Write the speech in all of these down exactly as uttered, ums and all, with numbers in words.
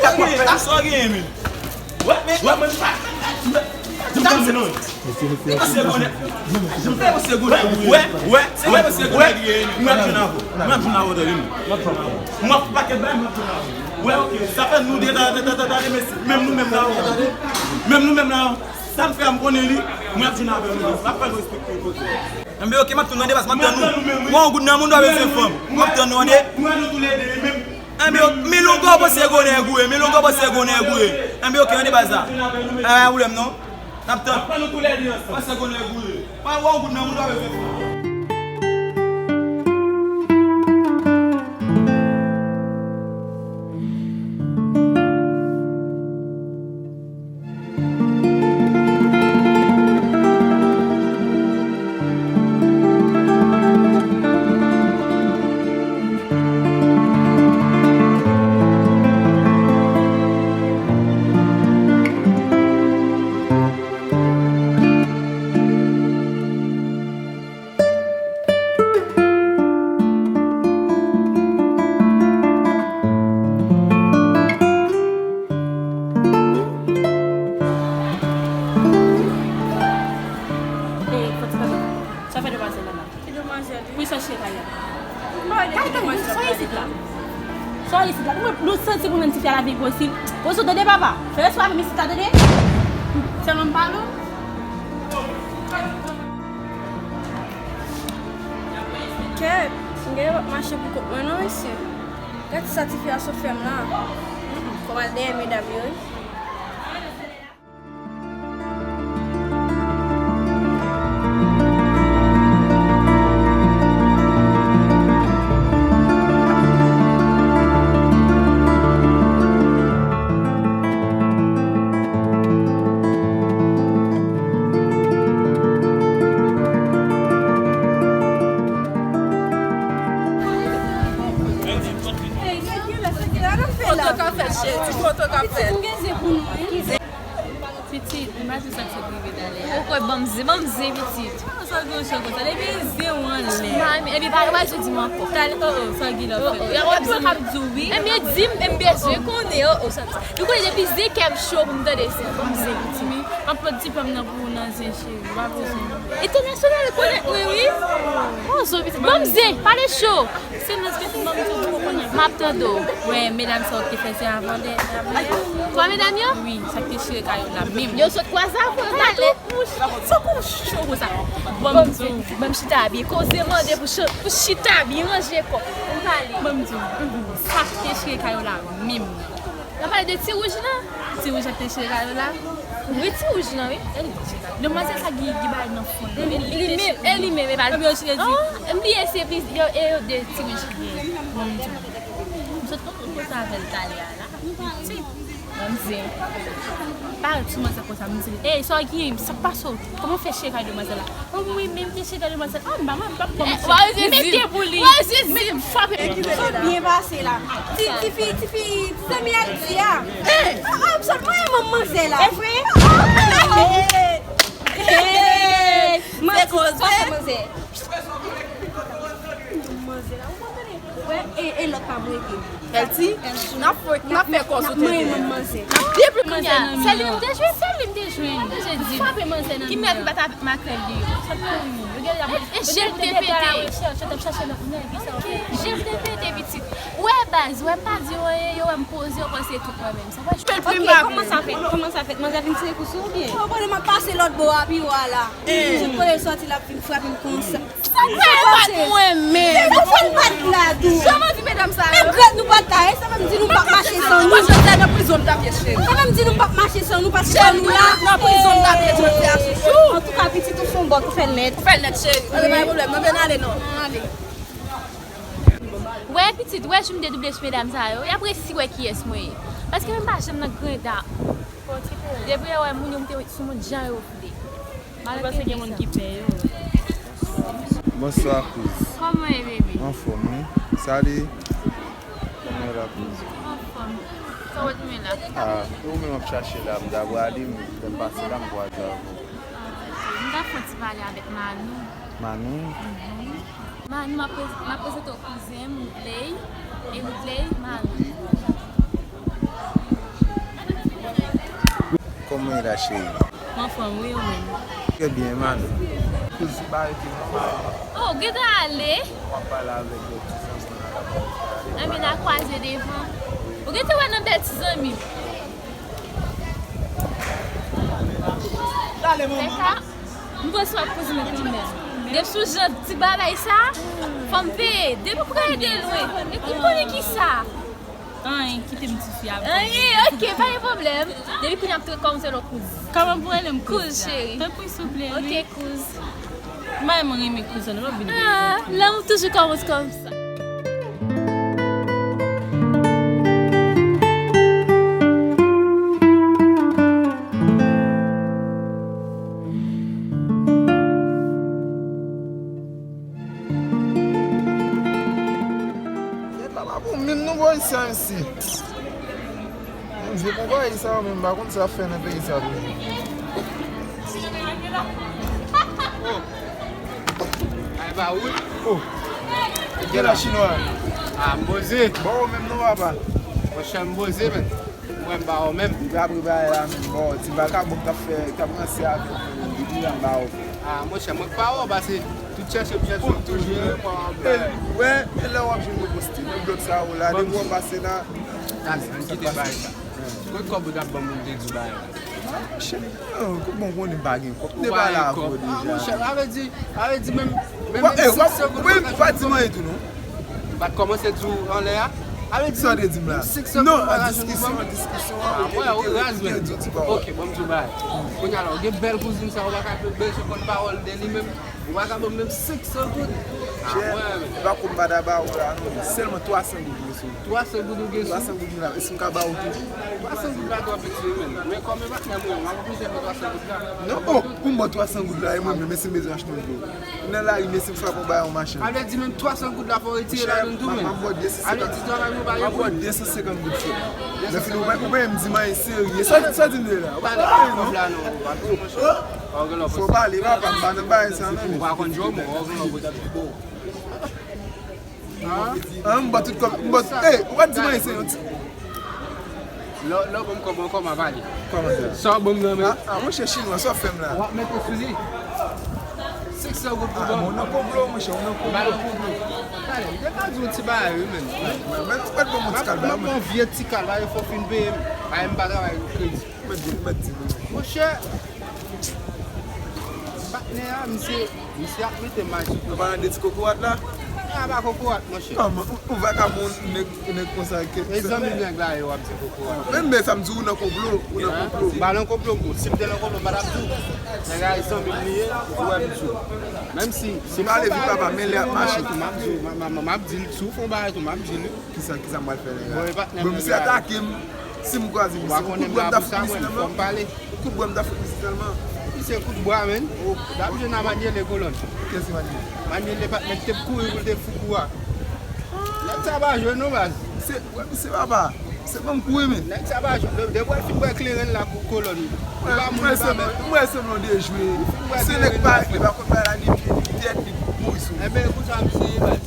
Sa w genyen, men? Wè, wè, mwen pa. Mwen pa di non. Mwen pa se gounen. Mwen pa se gounen. Wè, wè, mwen pa se gounen. Mwen ap jwenn avè w. Mwen ap jwenn avè w, tande m. Mwen ap pakèt bay, mwen ap jwenn avè w. Wè, ok. Sa fè nou de, tande, tande, tande, men menm nou menm la, tande. Menm nou menm la, sa n fè a, m konnen li. Mwen ap jwenn avè nou. N ap fè nou respekte kote. Enben, ok, m ap tann nou, tande, paske m ap tann nou. Wè, yon goud nan moun dwa bezwen fanm. M ap tann nou, tande. Mwen, nou toulède, menm. Enben, men longan w panse gounen goure, men longan w panse gounen goure. Enben, ok, tande baz la. A, pa gen pwoblèm non. N ap tann. Panse gounen goure. Pa wè yon goud nan moun dwa bezwen fanm. Sa fè demwazèl la la. Ki demwazèl, wi? Wi, sa chita la. Kay tann, sa isit la. Sa isit la. Mwen, nou santi pou menm ti fi a la vin posib. Pozo tande papa. Fè respè avè m isit la, tande? Sèlman m pale w. Kèt, m genlè p ap mache pou kont mwen non, mesye. Gad sa tifi a sot fè m la. Fò m al dèyè medam yo, wi. Foto k ap fèt, cheri, ti foto k ap fèt. Pitit, imajine sa k sot rive talè a. Ou kwè ban m zen, ban m zen, pitit. Sa gen yon chan konsa, depi zen w anlè. Mami, epi pa, pa jodi m ankò. Talè, oh, oh, sa gen lòt fè. Oh, oh, y ap di w, y ap di w, wi. Ebyen, di m, m bezwen konnen, oh, oh, sa, sa. Nou konnen depi zen kè m cho pou m tande zen, ban m zen, pitit. M ap pran diplòm nan pou ou nan zen, cheri. Entènasyonal, konnen mwen, wi. Oh, zo pitit, ban m zen, pale cho. Se nan pitit, ban m zen, ou konnen. M ap tande w. Wè, medam sa yo te fè zen avan dèyè. Twa medam yo? Wi, sa k te chire kay yo la menm. Yo sot kwaze avè w, talè. Sa pou cho konsa. Ban m zen, ban m chita byen. Koze mande pou cho, pou chita byen, ranje kò. Ban m zen, sa k te chire kay yo la menm. N ap pale de ti wouj lan. Ti wouj lan te chire kay yo la. Wi, ti wouj lan, wi. E li te chire kay. Demwazèl sa ki, ki bay nan fon nan. Li, li menm, e li menm, e pa l. Ebyen, yo chire di. M bliye se pi, yo, e yo de ti wouj ki gen. Bon, m di. M sot kontre avè l talè a la. Ti. Ban m zen. Parèt sou manzè konsa, m di, ey, sa w gen, sa k pase w? Kòman w fè chire kay demwazèl la? Mwen menm te chita devan sèl. Oh, m pa, mwen pa, mwen pa kòmanse. Mete pou li. Mete m frape. Sot byen pase la. Ti, ti fi, ti fi, ti zanmi a di a. Oh, oh, m sot mwen, manman manzè la. E vre? Oh, oh, oh. Hey, hey. Se koze. Manzè. Manzè la. Ou konprann? Wè, e, e lòt pa mwen ke. L di, n ap fè, n ap fè kò sou tenten. Depi kounye a, se li m te jwenn, se li m te jwenn. Frape manzè nan. Ki mèt li pa t ap makrèl deyò. E, e je m te pete. Je m te pete, pitit. Wè baz, wè m pa di yo anyen, yo wè m poze, yo panse tout mwen menm. Sa pa jwe. Ok, kòman sa fèt? Kòman sa fèt? Manzè vin tire kou sou ou byen? Ou konnen m ap pase lòt bò a, biwo a la. Tout kote l sòti, l ap vin frape m konsa. Sa k fè e pa t mwen menm? Ou konn pa t la tou. Jan m anvi medam sa yo. Menm grèt nou pa t la, e sa vle di nou p ap mache san nou. Mwen jodi a nan prizon m t ap ye cheri. Sa vle di nou p ap mache san nou paske fò nou la. Nan prizon m t ap ye jodi a chouchou. Antouka pitit ou fon bòt ou fè l nèt. Ou fè l nèt cheri. Ann pa gen pwoblèm, nou vin ale non. Ann ale. Wè pitit, wè jan m te double sou medam sa yo. Y ap resi wè kiyès mwen ye. Paske menm pa janm nan grenda. Depi yo wè moun yo moute sou moun jan yo vle. Ou panse gen moun ki pè yo? Bonswa kouz. Kòman w ye bebe? Anfòm wi. Sali. Kòman w ye la kouz? Anfòm. Sa w ret mwen la? Ah, e ou menm m ap chache la, m ta prale, m, lè m pase la, m kwaze avè w. Ah, ok. M ta fè yon ti pale avèk Manou. Manou? Mhm. Manou, m ap prez-, m ap prezante w kouzen m, Woodley. E Woodley, Manou. Kòman e la, cheri? M anfòm, wi, ou menm? Trè byen, man. Kouz pa rete nòmal. Oh, gentan ale? W ap pale avèk lòt ti zanmi nan la. Anben, n a kwaze devan. Ou gentan wè nan bèl ti zanmi. Dale, manman. M panse w ap kouzin kanmenm. Depi sou jan ti bagay sa, fò m peye. Depi pou gade de lwen. Epi m konnen ki sa. Anyen, kite m tifi ap. Anyen, ok, pa gen pwoblèm. Depi kounye a m tou kòmanse lòt kouz. Kòman pou rele m kouz, cheri? Tanpri, souple, wi. Ok, kouz. Mwen, mwen renmen kouz, nou pa vin. Ah, lanmou toujou kòmanse kòmsa. Kèt la, pa bon, menm non, bò isi a, mesye. Menm vye konpayi sa yo, menm pa konn sa fè nan peyi sa toujou. Oh. Ay, ba, wi. Oh. Gen la chinwa. Ah, m poze. Bon, ou menm non, papa. Monchè, m poze, men. Mwen, m ba w menm. Li pa prepare la menm. Bon, ti vakabon k ap fè, k ap ranse avè w, li di la m ba w. Ah, monchè, mwen k pa wè w, pase tout chèche m chèche w toujou, mwen pa wè w bay. Wè, e lè w ap jwenn reposte, nan blòk sa yo la, depi w ap pase la. Tande, ann kite bay sa. Mwen kòb ou t ap ban m, ou te di bay la. Monchè, non, kòb mwen konnen m pa gen kòb. M te pale avè w deja. Ah, monchè, sa vle di, sa vle di menm, menm, menm six secondes, ou pa di m anyen tou, non. M pa t kòmanse di w anlè a? Sa w te di m la? Non, an diskisyon, an diskisyon an, ou te, ou te, ou te di yon ti pawòl. Ok, bon, m di w bagay. Kounye a la, ou gen bèl kouzin sa, ou pa ka bezwen konn pawòl de li menm. Ou pa ka ban m menm senk san goud. Ah, mwen, men. Bako m pa ta ba ou la, non, men sèlman twa san goud, mesye. Twa san goud ou gen sou? Twa san goud la, èske m ka ba ou tou? Twa san goud la twò piti, men. Men kòm e patnè mwen, m ap oblije fè twa san goud la. Non, oh, pou m ba w twa san goud la, e mwen menm, èske m bezwen achte yon dlo? Nan lari, mesye, m frape yon bagay yon machann. Sa vle di menm twa san goud la fò w retire ladan l tou menm. M ap ba w de san senkant. Sa vle di travay mwen pa gen pwoblèm. M ap ba w de san senkant goud, frè. Lè fini, ou pa, ou pa menm di m anyen serye. Sa, sa di m de la? Ou pa konn anyen, non? Fò w pale, papa, m pa nan bagay sa, non. Ou pa konn jwe, mwen, ou pa konn jwe. Ah, m ba tout kòb, m ba, ey, ou pa di m anyen, se yon ti. Lè, lè w ban m kòb ankò, m a pale. Kòman sa? Sa w ban m nan men? Ah, ah, monchè chinwa, sa w fè m la? W ap mete sou li. Senk san goud pou ban m. Ah, bon, nan konplo, monchè, w nan konplo. M pa nan konplo. Talè, m te ka di w ti bagay, wi, men. Mèt, mèt, mèt ban m yon ti kal, m ap ban w yon vye ti kal, pa gen fò w fin peye m. Ay, m pa travay pou kredi. Mèt di, mèt di, monchè. Monchè, patnè a, misye, misye ap mete maji. Nou pa nan de ti kokorat la? A pa kokorat, monchè. Kòman? Ou, ou vakabon, nèg, nèg konsa ke. E zanmi nèg la ye w ap di kokorat. Men, men sa m di w nan konplo, ou nan konplo. M pa nan konplo, bro. Si m te nan konplo, m pa t ap di w. Nèg la e zanmi m li ye, ou wè m di w. Menm si, si m pale vit, papa, men lè ap mache. M ap di w, m, m, m, m ap di l, si w fè yon bagay tou, m ap di l. Kisa, kisa m pral fè nèg la? Bon, e patnè m nèg la. Bon, misye atake m. Si m kwaze misye, ou kout bwa m ta fout misye tèlman. Ou kout bwa m ta fout misye tèlman. Misye kout bwa, menn. Ou t ap jwenn a Manyele kolòn. Kiyès ki Manyele? Manyele patnè k te kouri pou l te fou kou a. Nèg sa pa jwe non, baz. Se, wè, misye papa. Se ban m kouri, menn. Nèg sa pa jwe. Depi w al fin bwè kleren la kou kolòn. Ou pa moun li pa menm. Mwen se non de jwe. Se nèg pa regle, pa konn bay la ni pye, ni tèt, ni mouri sou. Enben, kounye a misye ye, baz.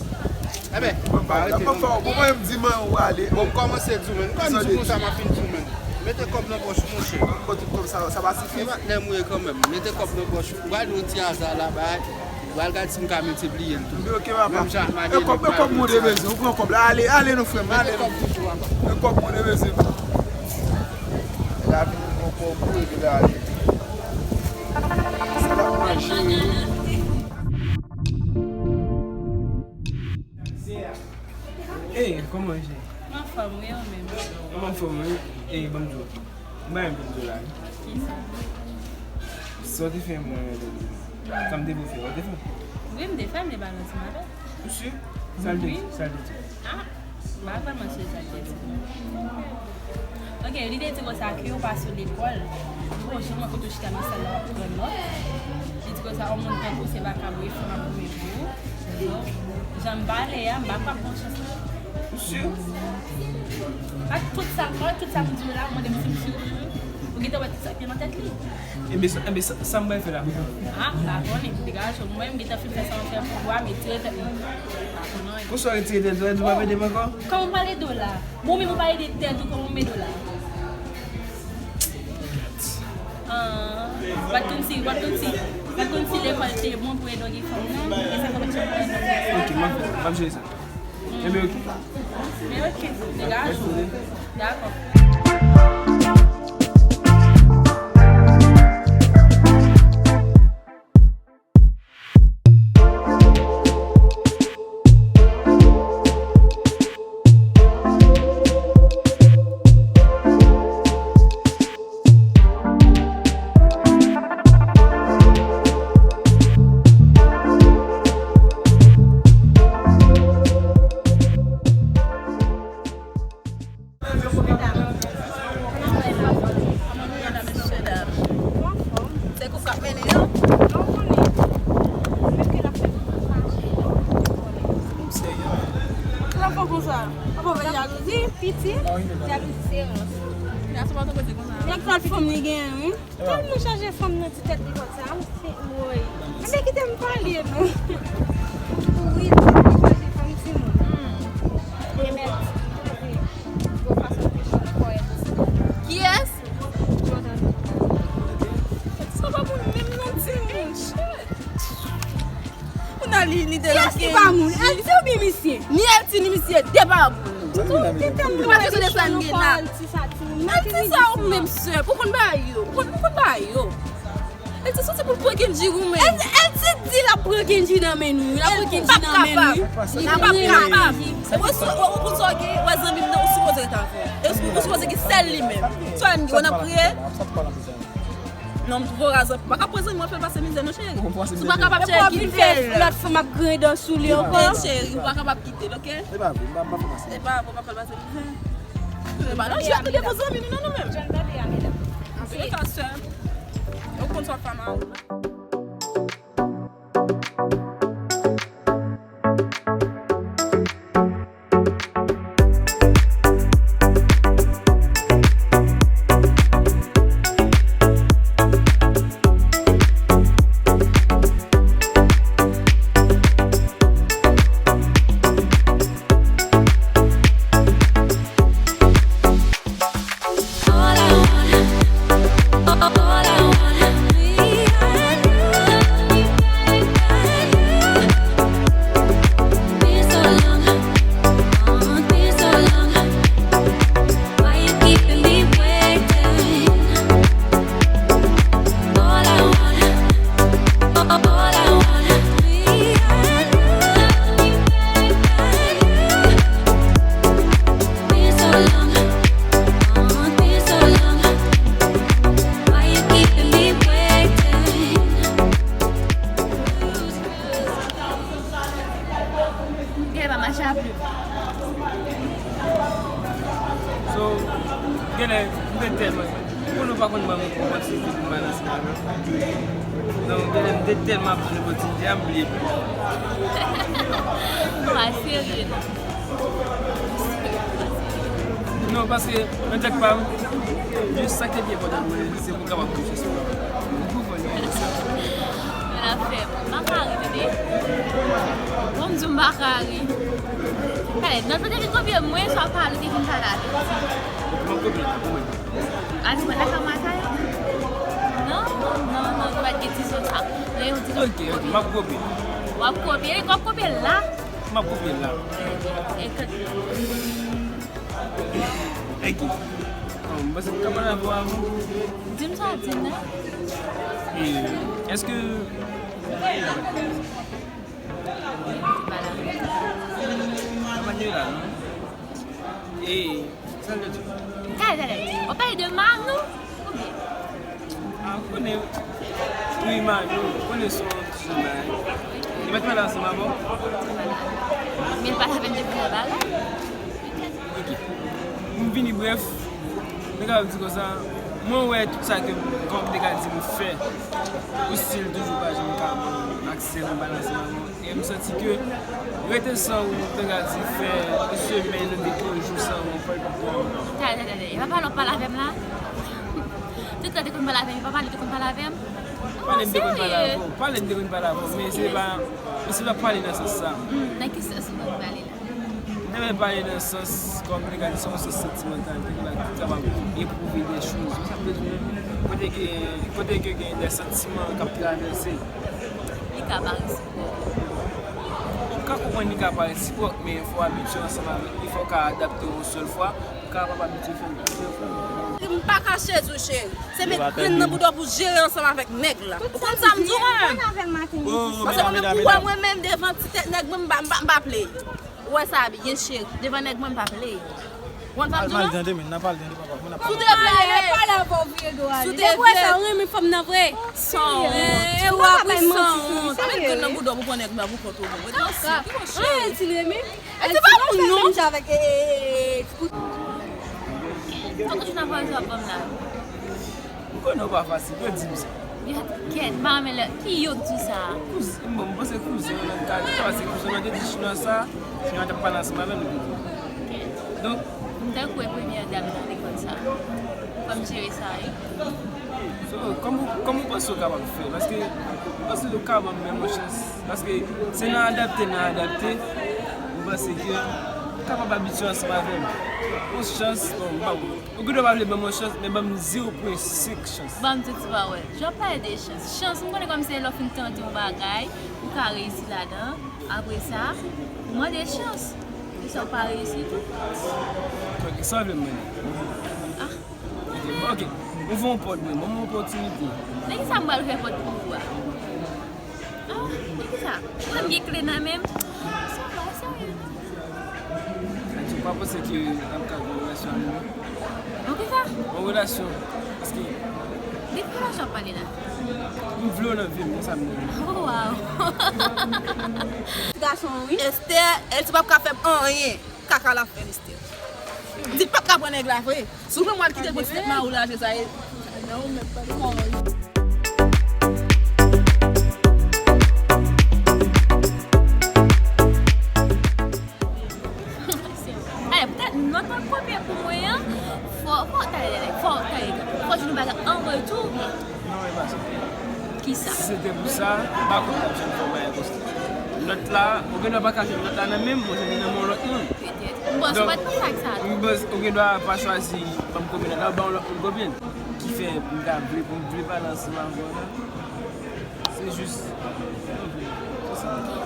Enben, pa rete non. Bon, bon, bon, m di mwen ou ale. Bon, m kòmanse di w, men. M pa di konsa m ap fin di w, men. Mete kòb nan pòch ou, monchè. Bon, tout kòb sa, sa pa sifi. Se patnè m ou ye kanmenm. Mete kòb nan pòch ou. Ou pral yon ti aza la, bay. Ou pral gade si m ka miltipliye l tou. Oke, papa. Menm jan ak Manyele. E kòb, e kòb mwen te bezwen. Ou pran kòb la. Ale, ale non, frè m. Ale non. Mete kòb toujou, papa. E kòb mwen te bezwen. Nèg la vin pran kòb ou, epi l ale. Se pa manje. Ey, kòman je? M anfòm, wi, ou menm? Mwen anfòm, wi. Ey, ban m di w. Mwen menm pou m di w la, wi. Kisa? Sa w te fè mwen, sa m te pou fè, w te fè? Wi, m te fè, m te ba l yon ti malè. Ou si? Sa l te di? Wi. Sa l te di? Ah, m pa vrèman si sa l te di. Ok, li te di konsa ke yo pa sou lekòl. Li pa janm wè kote w chita nan sal la w ap pran nòt. Li di konsa, yon moun tankou w se vakabon, e fanm ap goumen pou ou. Donk, jan m pale a, m pa kwè ap gon chans non. Ou si? Pa tout sa, pa tout sa m di w la, mande m si m si. Ou gentan wè tout sa k gen nan tèt li. Enben, sa, enben, sa, sa m pral fè la menm? Ah, m pa konnen. Degaje w, mwen, m gentan fin fè sa m fè pou ou a, m retire tèt mwen. M pa konnen. Konsa w retire tèt ou, w pa ede m ankò? Kòman m pral ede w la? Bon, men m pale de tèt ou, kòman m ede w la? Wat konn si, wat konn si, wat konn si lekòl te bon pou edògi fanm nan, e sa k ap fè chanpyon. Ok, m ap fè sa, m ap jere sa. Enben, ok. Men ok, degaje w. Dakò. Se kou k ap mennen yo. Ki l ap fè konsa? Apa w wè jalouzi? Piti? Jalouzi se rans. Gason pa t koze konsa. Nèg sòt fanm li genyen, wi. Tèlman chanje fanm nan ti tèt li konsa. Woy. Ebyen kite m pale non. Wi, li chanje fanm timoun. Hmm. Li mèt poze gwo fason kesyon kòrèk osi. Kiyès? Jordan. Sa pa pou menm non timoun, shit. Ou nan li, li de la. Kiyès ki pa moun? Elti oubyen misye? Ni Elti ni misye, de pa moun. Ou te tèlman wè kesyon nan kò Elti sa timoun. Elti sa ou menm sè, ou konn bagay yo. Ou konn, ou konn bagay yo. Elti soti pou l pran Kendji goumen. Elti di l ap pran Kendji nan men nou. L ap pran Kendji nan men nou. Li p ap kapab. Ou konn sa w gen, wè zanmi m nan, ou sipoze ret avè l. E ou sipoze gen sèl li menm. Sa w gen, w ap kriye? Non, m voraz, ou pa ka pran zanmi w ap fè l pase mizè non, cheri. Si w pa kapab, cheri, kite l. Lòt fanm ap griyen dan sou li ankò. Kite l, cheri, ou pa kapab kite l, ok? Se pa vre, m pa, m pa fè pase. Se pa vre, w ap fè l pase mizè. Se pa, non, jwèt nou devan zanmi nou, non, nou menm. Anpil ta sè. Ou konn sa w ap fè a mari w. Gade pa mache a pli. So, genlè, m te tèlman, pou nou pa konn ban m opòtinite pou m pale ansanm avè w. Donk, genlè, m te tèlman ap tann opòtinite a, m bliye. Non, pa serye, non. Non, paske, nan tèt pa m, jis sa ki te pi enpòtan pou mwen, se pou m kapab konfyans mwen. Ou konprann mwen sa? Mwen ap fè, m pa ka ri, tande. Bon, m di w m pa ka ri. Talè, nan tande vin kopye mwen, swa pale, te vin pale avè m. M ap kopye la pou mwen. A, di mwen la ka matay? Non, non, non, nou pa t gen dizon sa. Men yon dizon. Ok, ok, m ap kopye. W ap kopye, w ap kopye la. M ap kopye la. E, e, e, Enki. Bon, m panse m ka pale avè w avan. Di m sa w ap di m nan. E, èske... Mwen pa gen la, non. E, sa l di? Talè, talè. W ap pale de Manou? Oubyen? A, ou konnen, wi, Manou, ou konnen se yon ti jèn bagay. Li pa t pale ansanm avè w? Men l pale avè m depi lè bagay. Ok. Pou m fini brèf, mwen kapab di konsa, mwen wè tout sa ke kòm te ka di m fè, ou still toujou pa janm ka ban m aksè pou m pale ansanm avè w. E m santi ke rete san ou, te ka di fè semèn ou de kat jou san ou, fò l pa pran. Talè, talè, talè. E pa pale w ap pale avè m la? Tout tan te konn pale avè m, e pa pale w te konn pale avè m? Pale m te konn pale avè w, pale m te konn pale avè w, men se pa, men se pa pale nan sans sa. Hmm, nan ki sans ou konn pale la? M Mwen pale nan sans kòm nèg la di se yon sans santimantal, nèg la ki kapab epwouve de choz. Sa vle di kote gen, kote ke gen de santiman k ap travèse, li ka pa resipwòk. Ou ka konprann li ka pa resipwòk, men fò w abitye ansanm avèk li, fò w ka adapte w yon sèl fwa, ou kapab abitye fè l plizyè fwa. M pa ka chezi w, cheri. Se met grenn nan bouda w pou jere ansanm avèk nèg la. Ou konn sa m di w, mwen? Paske mwen menm pou wè mwen menm devan ti tèt nèg mwen, m pa, m pa, m pa play. Ou wè sa byen, cheri. Devan nèg mwen, m pa play. Ou konn sa m di w, non? Al tande, men, n ap al tande, papa. Si w te vle, si w te vle, sa w renmen fanm nan vre. San wont. Ou pa bay manti, fi, serye. Avèk grenn nan bouda w pou pran nèg la pou kont ou. Anyen ti renmen. E se pa pou nou. Fòk ou jwenn avè sa w ap ban m la. M konnen w pa fasil, yo di m sa. Yo kèt, m pa renmen lè, ki yo k di w sa? Kouzen, bon, m panse kouzen w nan kay, sa se kouzen w nan te di chinwa sa, chinwa t ap pale ansanm avè m. Kèt. Donk, m tankou e premyè dam nan lekòl sa. Fò m jere sa, wi. So, kòman, kòman w panse w kapab fè? Paske m panse w ka ban m menm yon chans. Paske se nan adapte, nan adapte, m panse ke w kapab abitye ansanm avè m. Yon chans, bon, m pa bon. Ou gen dwa pa vle ban m yon chans, men ban m zewo pwen senk chans. Ban m tout ti pawòl. Jan w pale de chans. Chans, m konnen kòm se lè w fin tante yon bagay, ou ka reyisi ladan. Apre sa, ou mande chans. Pou sa w pa reyisi tou. Ok, sa w vle m mande? Ah. Ok, ok. Ouvri yon pòt, mwen, ban m yon opòtinite. Men ki sa m pral fè pòt pou ou a? Ah, e kisa? Ou wè m gen kle nan men m? Sa va, serye. Ou pa panse ke n ap ka gen yon relasyon a nou? Yon kisa? Yon relasyon. Paske de ki relasyon w ap pale la? M vle w nan vi m, konsa m di. Oh, wow. Ti gason, wi. Esther, Elsie p ap ka fè m anyen. Kaka l ap fè, Esther. M di l p ap ka pran nèg la vre. Si w pran m, w al kite gwo ti tèt mawon la, je sa ye. Ay, poutèt nòt w ap kopye pou mwen an, fò, fò w ta, fò w ta, fò w jwenn yon bagay an retou. Non, e pa sa. Kisa? Si se te pou sa, m pa kwè m t ap janm fè yon bagay konsa. Nòt la, ou gen dwa pa ka jwenn nòt la nan men m, ou jwenn li nan men yon lòt moun. Petèt. M panse w pa t panse ak sa tou. M panse ou gen dwa pa chwazi ban m kopye nòt la, ou ban yon lòt moun kopye l. Ki fè m ta vle, pou m vle pale ansanm avè w la. Se jis.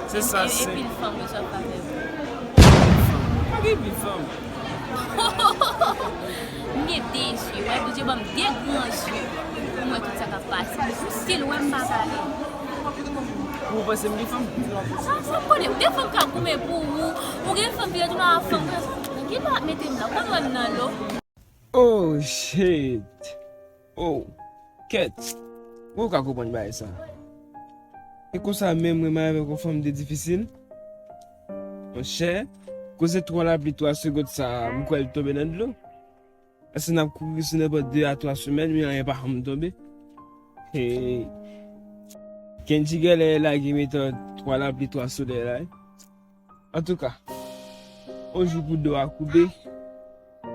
Se sa, se. E, e pil fanm bezwen ap avè m. Pa gen pil fanm. M gen de zye, wè, Bondye ban m de gran zye pou m wè tout sa k ap pase. Si l wè m pa pale. Ou panse m gen fanm? Sa, sa m konnen, ou gen fanm k ap goumen pou ou, ou gen fanm ki retounen a fanm, nan ki lò w ap mete m la, ou konn wè m nan lo. Oh, shit. Oh, kèt. Ou ka konprann bagay sa. E konsa menm mwen, mwen avèk yon fanm de difisil. Monchè, koze twa lapli, twa segond sa, m kwè l tonbe nan dlo. Èske n ap kouri sou nenpòt de a twa semèn, men anyen pa janm tonbe. Hey. Kendji genlè lage metòd twa lapli, twa solèy la, wi. Antouka, on jou pou do a koube,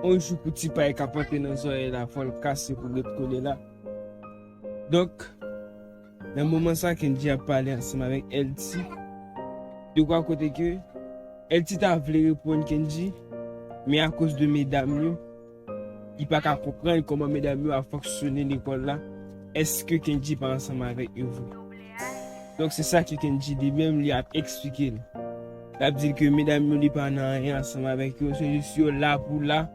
on jou pou ti pay k ap antre nan zòrèy la, fò l kase pou ret kole la. Donk, nan moman sa, Kendji ap pale ansanm avèk Elsie. De kwa kote ke Elsie ta vle reponn Kendji, men akoz de medam yo, li pa ka konprann kòman medam yo ap fonksyone lekòl la. Èske Kendji pa ansanm avèk yo vre? Donk, se sa ke Kendji li menm, li ap eksplike l. L ap di l ke medam yo, li pa nan anyen ansanm avèk yo. Se jis yo la pou la.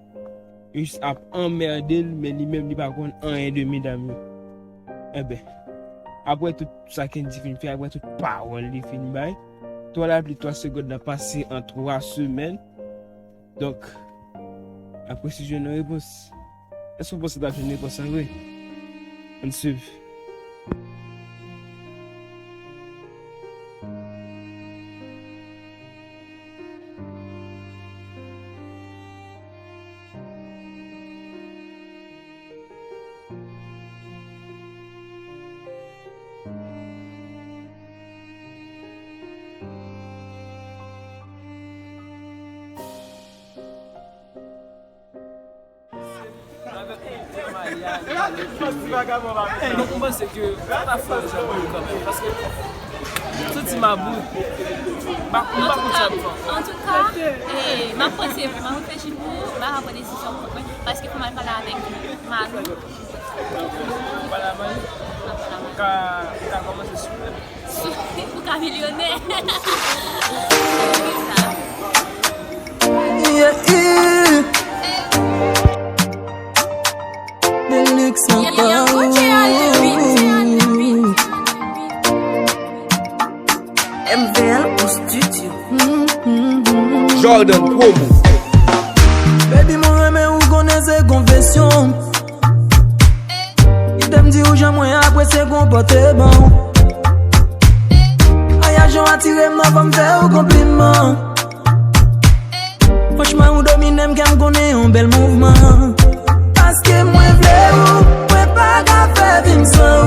Yo jis ap anmède l, men li menm, li pa konn anyen de medam yo. Enben, apre tout sa Kendji fin fè, apre tout pawòl li fin bay, twa lapli, twa segond nan pase an twa semèn. Donk, apre si jwenn yon repons, èske w panse l ap jwenn repons la vre? Ann swiv. Donk, m panse ke sa ta fè yon jan pou nou kanmenm, paske m santi m about. M pa, m pa konn sa pou fè. Antouka, antouka, eh, m M ap panse, m ap reflechi pou m pa ka pran desizyon kont mwen, paske fò m al pale avèk Malou. Ou pale a Malou? M ap pale a Malou. Ou ka, ou ka kòmanse sou Sou, ou ka milyonè. Sou sa. Yeah, yeah. Delix Yo, yo, yo, Gucci on the beat, on the beat. M V L au studio. Jordan Promo. Baby, mwen renmen ou konnen se konfesyon. Kite m di ou jan mwen apresye konpòteman w. Vwayaj ou atire m nan, fò m fè ou konpliman. Franchman, ou domine m, kè m konnen yon bèl mouvman. Paske mwen vle ou, mwen pa ka fè vi m san